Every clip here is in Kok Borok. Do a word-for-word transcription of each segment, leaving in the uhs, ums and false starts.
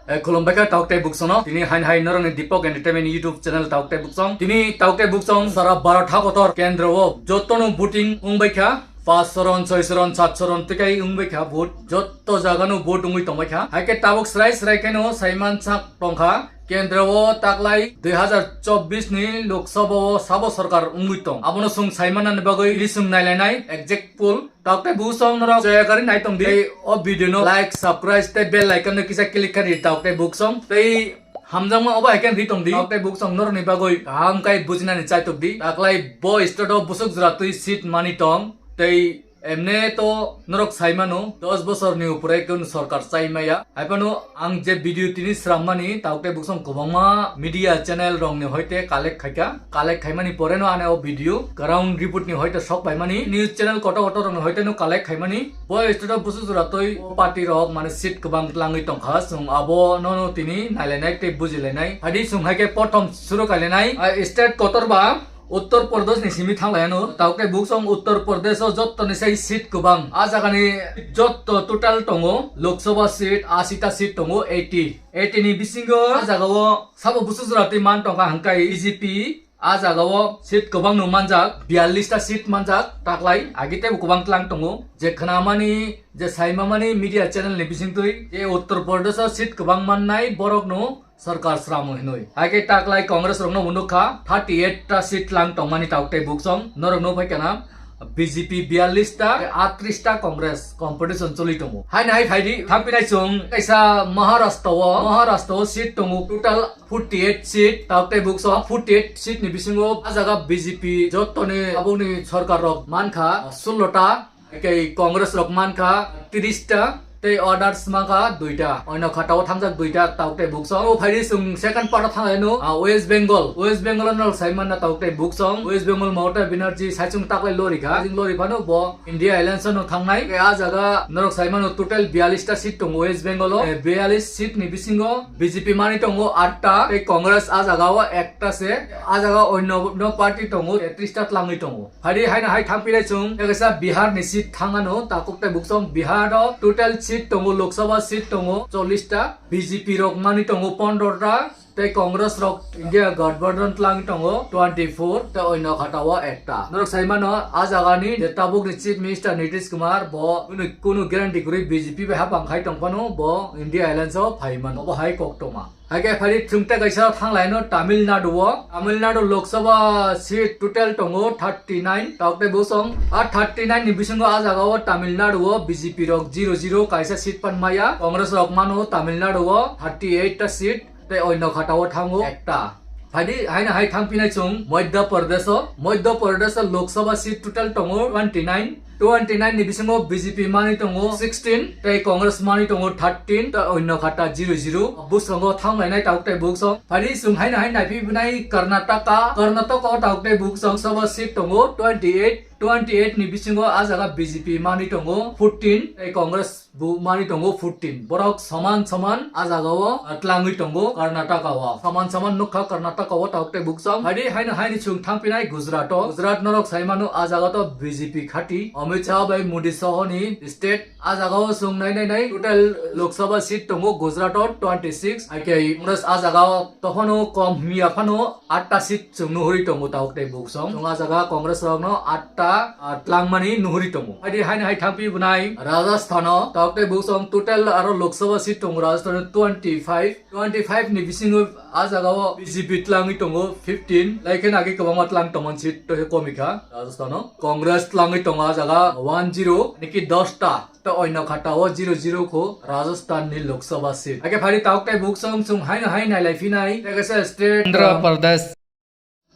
Eh, khulumbai kha tauk tei buksongno. Tini hain hai norokni Deepak Entertainment YouTube channel tauk tei buksong. Tini tauk tei buksong sara Bharat hakotor kendro o jotono voting wngbai kha. Pas soron, soi soron, sat soron tikai wngbai kha vote. Jotto jagano vote wngwi tongbai kha. Hai khe tabuk srai srai kheno saiman sak tongkha. Kendro o taklai dui hazar chobbish ni Lok Sabha o sabo sorkar wngwi tong. Abono chwng saimanani bagwi tini chwng nailainai exact poll. Tauk tei buksong norok joya kari nai tong di. Tei o video no like, subscribe tei bell icon no kisa click kari tauk tei buksong. Tei hamjakma obo hai khe ri tong di. Tauk tei buksong norok ni bagwi kaham kai bujinani chaitok di. Taklai bo state o busuk jora twi seat mani tong. Tei emne to norok sai mano, dos bosor ni upore kun sorkar chai maya. Hai phano ang je video tini srammani, tauk tei buksong kwbangma media channel rok ni hoite collect khaikha. Collect khaimani pore no ane o video ground report ni hoite sok paimani, news channel kotor kotor rok ni hoite no collect khaimani. Bo state o busuk jora twi o party rok mane seat kwbang tlangwi tongkha, chwng abo no no tini nailainai tei bujilainai. Hadi chwng hai khe prothom suru kailainai, ah, state kotor ba Uttar Pradesh ni simi thanglaiano, tauk tei buksong Uttar Pradesh o jotto ni sai seat kwbang. A jaga ni jotto total tongo, Lok Sabha seat, ashi ta seat tongo, eighty. Eighty ni bisingo a jaga o sabo busuk jora twi man tongkha hwnkhe B J P, a jaga o seat kwbang no manjak, biyallis ta seat manjak, taklai agi tei bo kwbang tlang tongo. Je khwnamani, je saimamani media channel ni bisingtwi, je Uttar Pradesh o seat kwbang mannai borok no sorkar sramo hinwi. Hai khe taklai Congress rokno bo nukha, thirty eight ta seat lang tongmani tauk tei buksong. Norok no phaikha na B J P biyallis ta, atris ta Congress competition choli tongo. Hai nai phai di, thangpinai chwng kaisa Maharashtra o, Maharashtra o seat tongo total forty eight seat, tauk tei buksong forty eight seat ni bisingo a jaga B J P jottoni aboni sorkar rok mankha sullo ta. Tei Congress rok mankha tris ta, tei others mankha duita. Oino khatao thangjak duita tauk tei buksong. O phaidi chwng second part o thanglaino, ah, West Bengal. West Bengal no sai manna tauk tei buksong. West Bengal Mamata Banerjee saichung taklai lori kha. Saichung lori phano bo India Alliance no thangnai. Tei a jaga norok sai mano total biyallis ta seat tongo West Bengal o. Eh, biyallis seat ni bisingo B J P mani tongo aat ta, tei Congress a jaga o ekta se. A jaga oino no party tongo, tris ta tlangwi tongo. Hari haino hai thangpilai chwng, tei kaisa Bihar ni seat thangano, takhuk tei buksong Bihar o total seat tongo, Lok Sabha seat tongo chollish ta, B J P rok mani tongo pondro ta, tei Congress rok India Gathbandhan tlang tongo twenty four, tei oino khatao ekta. Norok sai mano, a jagani je tabukni Chief Minister Nitish Kumar bo kunu, kunu guarantee kwrwi B J P bai hapang khai tong phano bo India Alliance o phai mano, obo hai koktoma. Haikhe phari chwng tei kaisa thanglaino Tamil Nadu o. Tamil Nadu Lok Sabha seat total tongo thirty nine. Tauk tei buksong a thirty nine ni bisingo a jaga o Tamil Nadu o B J P rok zero zero kaisa seat pan maya. Congress rok mano Tamil Nadu o thirty eight ta seat tei oino khatao thango ekta. Phaidi haino hai thangpinai chwng Madhya Pradesh o. Madhya Pradesh o Lok Sabha seat total tongo twenty nine. Twenty nine ni bisingo B J P mani tongo sixteen, tei Congress mani tongo thirteen, tei oino khata zero zero. Buskang o thanglainai tauk tei buksong. Phari chwng haino hai naiphi bwnai Karnataka. Karnataka o tauk tei buksong Sabha seat tongo twenty eight. Twenty eight ni bisingo a jaga B J P mani tongo fourteen, tei Congress bo mani tongo fourteen. Borok soman soman a jaga o, ah, tlangwi tongo Karnataka o. Soman soman nukha Karnataka o tauk tei buksong. Phaidi haino haini chwng thangpinai Gujarat o. Gujarat norok sai mano a jaga to B J P khati. Amit Shah bai Modi sohoni state a jaga o chwng nai nai nai total Lok Sabha seat tongo Gujarat o twenty six. Haikhe Congress a jaga o tophano kom himya phano atta seat chwng nuhuri tongo tauk tei buksong. Chwng a jaga Congress rokno atta, ah, tlangmani nuhuri tongo. Haidi haino hai thangpi bwnai Rajasthan o tauk tei buksong total aro Lok Sabha seat tongo Rajasthan o twenty five. Twenty five ni bisingo a jaga o B J P tlangwi tongo fifteen. Laikhe nagi kwbangma tlang tongmani seat to he komi kha Rajasthan o. Congress tlangwi tongo a jaga one zero, niki dos ta. To oino khata o zero zero kho Rajasthan ni Lok Sabha seat. Haikhe phari tauk tei buksong chwng haino hai nailai phinai. Tei kaisa state Andhra Pradesh.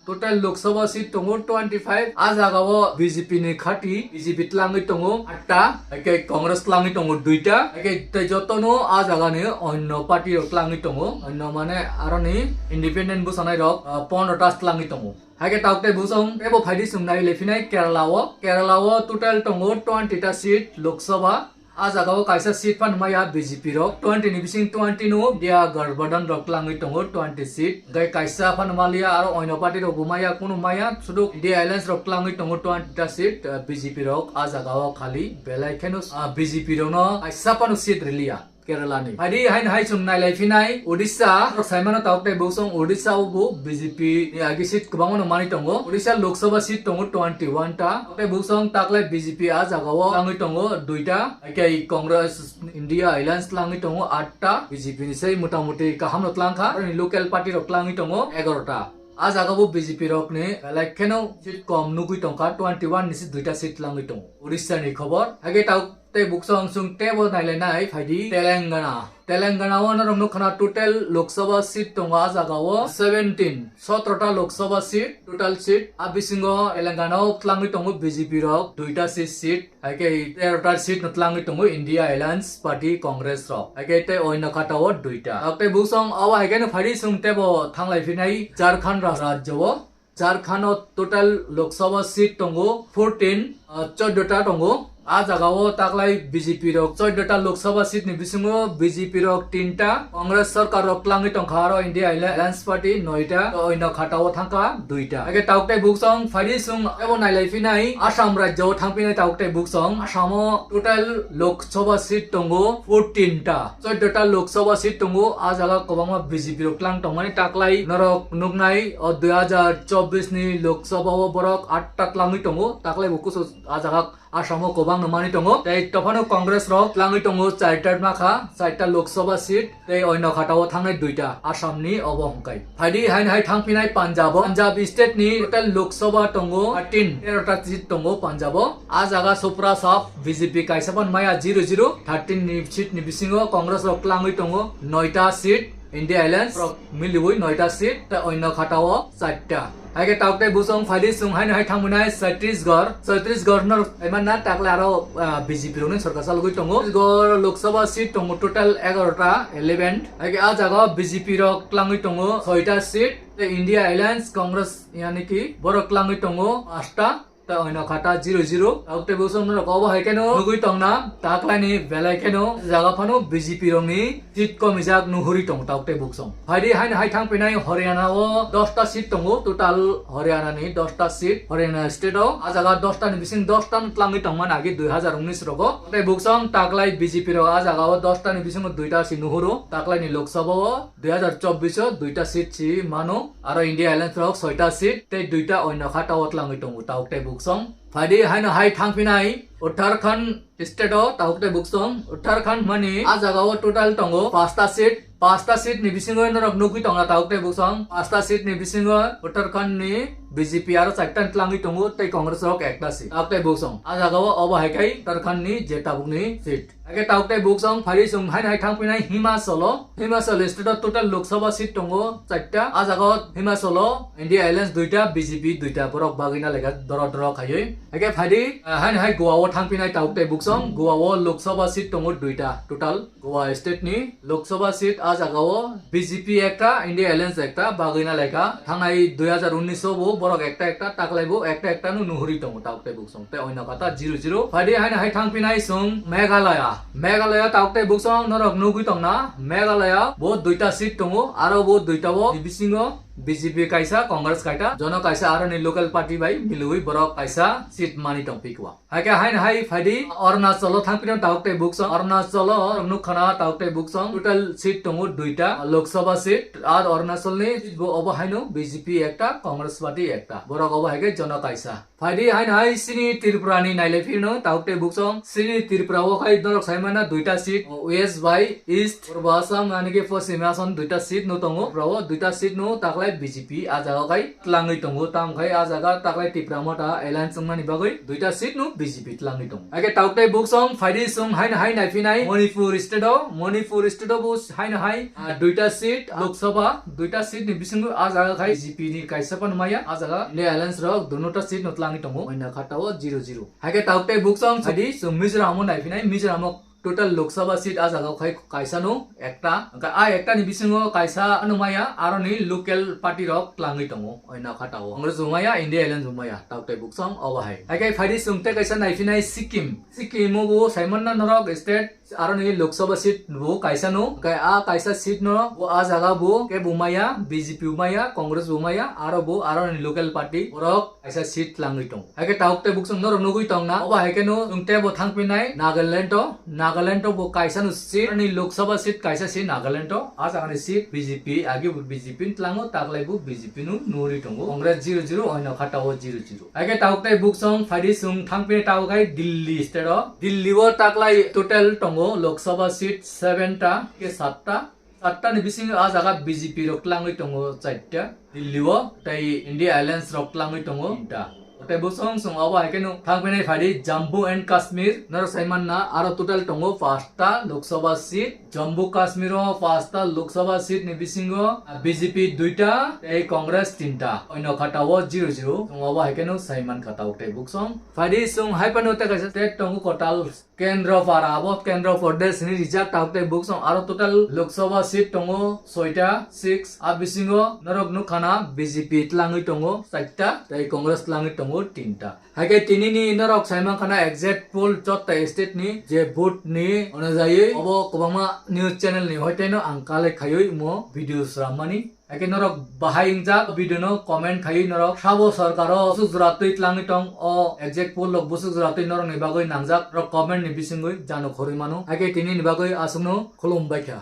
Total Lok Sabha seat tongo twenty five. A jaga o B J P ni khati, B J P tlangwi tongo atta, haikhe Congress tlangwi tongo duita, haikhe tei jotono a jaga ni onno party rok tlangwi tongo, onno mane aroni independent bwsanai rok, ah, pondro ta tlangwi tongo. Haikhe tauk tei buksong teibo phaidi chwng nai lephinai Kerala o. Kerala o total tongo twenty ta seat Lok Sabha. A jaga o kaisa seat phano maya B J P rok, twenty ni bising twenty no India Gathbandhan rok tlangwi tongo twenty seat. Hwnkhe kaisa phano maliya aro oino party rok bo maya, kunu maya, sudu India Alliance rok tlangwi tongo twenty ta seat, ah, B J P rok a jaga o khali belai kheno, ah, B J P rok no kaisa phano seat riliya. Kerala ni. Phaidi haino hai chwng nailai phinai Odisha, norok saimano tabuk tei buksong Odisha o bo B J P ni agi seat kwbangma no manwi tongo. Odisha Lok Sabha seat tongo twenty one ta. Tabuk tei buksong taklai B J P a jaga o twlangwi tongo duita. Hakhe Congress India Alliance twlangwi tongo aat ta. B J P ni sei mota moti kaham no twlang kha. Aroni local party rok twlangwi tongo egaroh ta. A jaga bo B J P rok ni belai kheno seat kom nugwi tongkha, twenty one ni se duita seat twlangwi tongo. Odisha ni khobor. Hakhe tabuk tei buksong chwng tebo nailainai phaidi Telangana. Telangana o norok nukha na total Lok Sabha seat tongo a jaga o seventeen, sotro ta Lok Sabha seat, total seat. A bisingo Telangana o twlangwi tongo B J P rok duita se seat, hakhe tero ta seat no twlangwi tongo India Alliance Party Congress rok. Hakhe tei oino kata o duita. Tabuk tei buksong abo hakhe no phaidi chwng tebo thanglai phinai Jharkhand raj-, rajyo o. Jharkhand o total Lok Sabha seat tongo fourteen, ah, chordo ta tongo. A jaga o taklai B J P rok chordo ta Lok Sabha seat ni bisingo B J P rok tinta, Congress sorkar rok twlangwi tongkha aro India Alliance Party noita, oino kata o thangkha duita. Hakhe tabuk tei buksong phaidi chwng ebo nailai phinai Assam rajyo o thangphinai tabuk tei buksong. Assam o total Lok Sabha seat tongo fourteen ta. Chordo ta Lok Sabha seat tongo, a jaga kwbangma B J P rok twlang tongmani taklai norok nuknai o dui hajar chobbish ni Lok Sabha o borok aat ta twlangwi tongo, taklai bo kusu a jaga Assam o kwbang no manwi tongo. Tei tophano Congress rok twlangwi tongo, char ta makha, char ta Lok Sabha seat, tei oino kata o thangnai duita Assam ni obo hwnkhe. Phaidi haino hai thangphinai Punjab o. Punjab state ni total Lok Sabha tongo thirteen, tero ta seat tongo Punjab o. A jaga Supra sap B J P kaisa phan maya zero zero, thirteen ni seat ni bisingo Congress rok twlangwi tongo noita seat, India Alliance rok miliwi noita seat, tei oino kata o char ta. Hakhe tabuk tei buksong phaidi chwng haino hai thangmani Chhattisgarh, Chhattisgarh no eman na taklai aro, ah, B J P rok ni sorkar chalogwi tongo. Chhattisgarh Lok Sabha seat tongo total egaroh ta, eleven. Hakhe a jaga o B J P rok twlangwi tongo soita seat, tei India Alliance Congress yani ki borok twlangwi tongo pasta. Tei oino kata zero zero. Tabuk tei buksong norok obo hai kheno nugwi tongna, taklaini belai kheno jaga phano B J P rokni seat komijak nuhuri tongo tabuk tei buksong. Phaidi haino hai thangphinai Haryana o dosta seat tongo, total Haryana ni dosta seat, Haryana state o. A jaga dosta ni bising dosta no twlangwi tongmani agi dui hajar unis rogo. Tei buksong taklai B J P rok a jaga o dosta ni bisingo duita si nuhuro, taklaini Lok Sabha o. Dui hajar chobbish o duita seat si mano, aro India Alliance rok soita seat tei duita oino kata o twlangwi tongo tabuk tei buksong. Phaidi haino hai thangphinai Uttarakhand state o tabuk tei buksong. Uttarakhand mani a jaga o total tongo pasta seat, pasta seat ni bisingo norok nugwi tongna tabuk tei buksong. Pasta seat ni bisingo Uttarakhand ni B J P aro char ta twlangwi tongo tei Congress rok ekta si tabuk tei buksong. A jaga o obo hai khai Uttarakhand ni je tabuk ni seat. Hakhe tabuk tei buksong phaidi chwng haino hai thangphinai Himachal o. Himachal state o total Lok Sabha seat tongo char ta. A jaga o Himachal o India Alliance duita, B J P duita, borok bagwi na lekha doro doro khaiwi. Hakhe phaidi, ah, haino hai Goa o thangphinai tabuk tei buksong. Goa o Lok Sabha seat tongo duita total. Goa state ni Lok Sabha seat a jaga o B J P ekta, India Alliance ekta bagwi na lekha. Thangnai dui hajar unis o bo borok ekta ekta taklai bo ekta ekta no nuhuri tongo tabuk tei buksong. Tei oino kata zero zero. Phaidi haino hai thangphinai chwng Meghalaya. Meghalaya tabuk tei buksong norok nugwi tongna. Meghalaya bo duita seat tongo, aro bo duita o ni bisingo B J P kaisa, Congress kaita, jono kaisa aroni local party bai milwi borok kaisa seat mani tongphi kwa. Hakhe haino hai phaidi Arunachal o thangphino tabuk tei buksong. Arunachal o norok nukha na tabuk tei buksong. Total seat tongo duita, Lok Sabha seat, ar Arunachal ni bo obo haino B J P ekta, Congress party ekta. Borok obo hai khe jono kaisa. Phaidi haino hai chini Tripura ni nailai phirno tabuk tei buksong. Chini Tripura o khai norok sai mana duita seat, West bai East, Purbo Assam, ani khe Poschim Assam duita seat no tongo. Tripura o duita seat no taklai B J P a jaga khai twlangwi tongo. Tamo khai a jaga taklai Tipra Motha alliance wngmani bagwi duita seat no B J P twlangwi tongo. Hakhe tabuk tei buksong phaidi chwng haino hai naiphinai Manipur state o. Manipur state o bo haino hai, ah, duita seat, Lok Sabha, duita seat ni bisingo a jaga khai B J P ni kaisa phano maya, a jaga India Alliance rok dunota seat no twlangwi tongo, oino kata o zero zero. Hakhe tabuk tei buksong phaidi chwng Mizoram o naiphinai, Mizoram o total Lok Sabha seat a jaga khai kaisa no ekta, hwnkhe a ekta ni bisingo kaisa ano maya, aroni local party rok twlangwi tongo, oino kata o Congress bo maya, India Alliance bo maya, tabuk tei buksong obo hai. Hakhe phaidi chwng tei kaisa naiphinai Sikkim. Sikkim o bo saimanna norok state Aro ni Lok Sabha seat bo kaisa no, kai a kaisa seat no bo a jaga bo ke bo maya, B J P bo maya, Congress bo maya, aro bo aro ni local party borok kaisa seat langwi tong. Haike tabuk tei buksong norok nugwi tong na, obo haike no chwng tei bo thangpinai Nagaland o, Nagaland o bo kaisa no seat, ni Lok Sabha seat kaisa se Nagaland o, a jaga ni seat B J P, agi bo B J P ni tlango, taklai bo B J P no nuri tongo, Congress zero zero, oino khatao zero zero. Haike tabuk tei buksong phaidi chwng thangpinai tabuk hai Delhi state o, Delhi o taklai total tongo Lok Sabha seat seven ta, ke satta, satta ni bisingo a jaga B J P rok tlangwi tongo chaita Delhi o, tei India Alliance rok tlangwi tongo tinta. Tei bosong song obo hai kheno thangpinai phaidi Jammu and Kashmir, norok sai manna aro total tongo pasta Lok Sabha seat. Jammu Kashmir o pasta Lok Sabha seat ni bisingo, ah, B J P duita tei Congress tinta. Oino khatao zero zero. Song obo hai kheno sai man khatao tei buksong. Phaidi song hai phano tei kaisa state tongo kotal Kendra para, abo Kendra Pradesh ni rijak tabuk tei buksong aro total Lok Sabha seat tongo soita, six, a bisingo norok nukha na B J P tlangwi tongo chaita, tei Congress tlangwi tongo tinta. Haike tini ni norok sai mankha na exit poll jotta state ni je vote ni onojaywi obo kwbangma news channel ni hoiteno ang collect khaiwi mo video srammani. Haike norok bahai wngjak video no comment khaiwi norok sabo sorkar o busuk jora twi tlangwi tong o exit poll rok busuk jora twi norok ni bagwi nangjak rok comment ni bisingwi jano khorwi mano. Haike tini ni bagwi aswk no khulum baikha.